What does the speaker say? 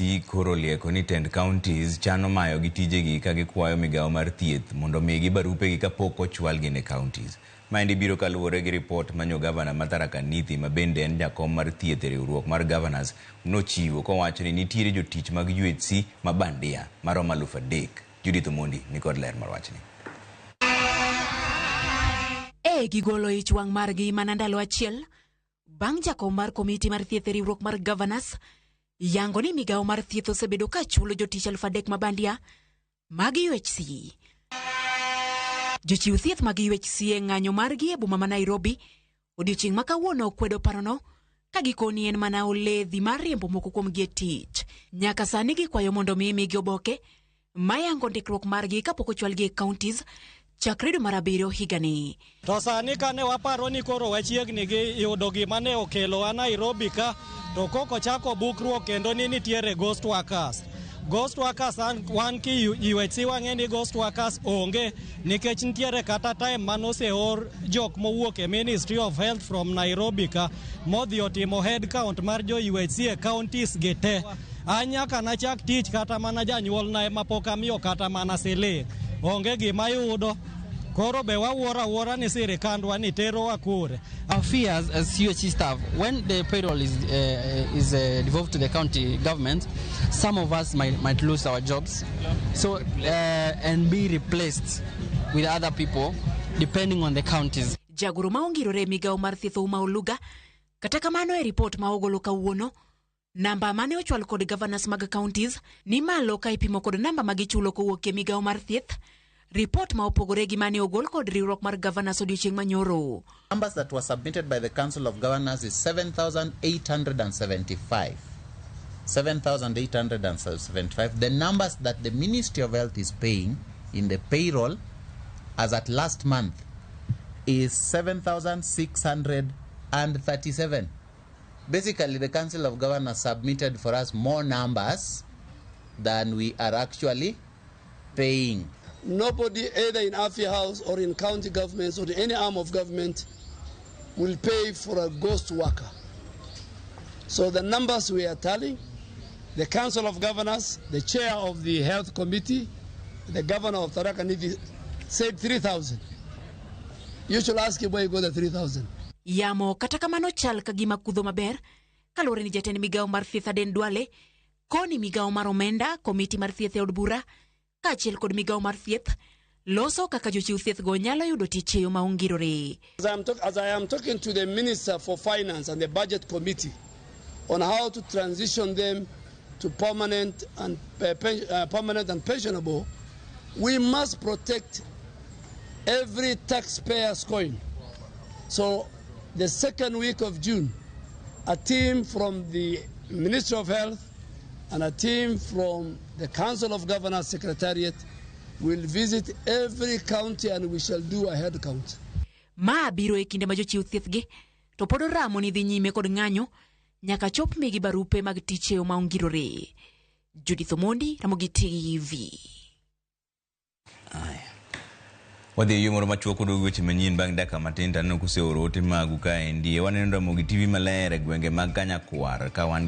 UHC koro olieko ni tend counties chano mayogi tijegi ka gikwayo migawo mar thieth mondo omigi barupegi kapok ochwalgi ne counties. Maendi biro kaluwore gi ripot manyo gavana ma Tharaka Nithi ma bende en jakom mar thieth e riwruok mar Governors nochiwo kowacho ni nitiere jotich mag UHC ma bandia maromo 3000. Judith Omondi nikod ler mar wachni. E gigolo ich wang' margi mana ndalo achiel bang' jakom mar komiti mar thieth e riwruok mar Governors yango ni migawo mar thieth osebedo ka chulo jotich 3000 mabandia mag UHC. Jochiw thieth mag UHC e ng'anyo margi e boma ma Nairobi odiochieng' ma kawuono okwedo parono ka gikoni en mana oledhi mar riembo moko kuomgi e tich. Nyaka sani gikwayo mondo mi migi oboke mayango ndikruok margi kapok ochwalgi e counties chakre dwe mar abiriyo higani. To sani kane waparo ni koro wachiegni gi yudo gima ne okelowa Nairobi ka, to koko chako bukruok kendo ni nitiere ghost workers. Ghost workers an, wan ki UHC wang'e ni ghost workers onge nikech nitiere kata time manoseor jok mowuok e Ministry of Health from Nairobi ka modhi otimo head count mar jo UHC e counties gi te. An nyaka nachak tich kata mana janyuolna ema pok amiyo kata mana siling. Onge gima yudo. Koro be wawuoro awuora ni sirikandwa ni terowa kure. Our fears as UHC staff, when the payroll is devolved to the county government, some of us might lose our jobs, so and be replaced with other people, depending on the counties. Jagoro ma ongirore e migawo mar thieth Ouma Oluga, kata kamano e ripot ma ogolo kawuono, namba mane ochwal kod governors mag counties ni malo ka ipimo kod namba ma gichulo kowuok e migawo mar thieth. Ripot ma opogore gi mane ogol kod riwruok mar governors odiochieng' manyoro. Numbers that were submitted by the Council of Governors is 7,875. 7,875. The numbers that the Ministry of Health is paying in the payroll as at last month is 7,637. Basically, the Council of Governors submitted for us more numbers than we are actually paying. Nobody, either in Afia House or in county governments or in any arm of government, will pay for a ghost worker. So the numbers we are tallying, the Council of Governors, the chair of the health committee, the governor of Tharaka Nithi said 3,000. You should ask him where he got the 3,000. Yamo kata kamano chal ka gima kudho maber kaluwore ni jatend migawo mar thieth Aden Duale koni migawo mar omenda, komiti mar thieth e od bura kaachiel kod migawo mar thieth loso kaka jochiw thieth go nyalo yudo tich e yo ma ongirore. As I am talking to the Minister for Finance and the Budget Committee on how to transition them to permanent and pensionable, we must protect every taxpayer's coin. So the second week of June, a team from the Ministry of Health and a team from the Council of Governors Secretariat will visit every county and we shall do a head count. Ma biro e kinde ma jochiw thieth gi to pod oramo ni dhi nyime kod ng'anyo nyaka chop migi barupe mag tich e yo ma ongirore. Judith Omondi, Ramogi TV. Aya. Wadhi e yo moro machuok kod weche manyien bang' dakika matin to aneno kuseoro ote magu kaendi. Waneno Ramogi TV maler e gwenge mag Kanyakwar ka wan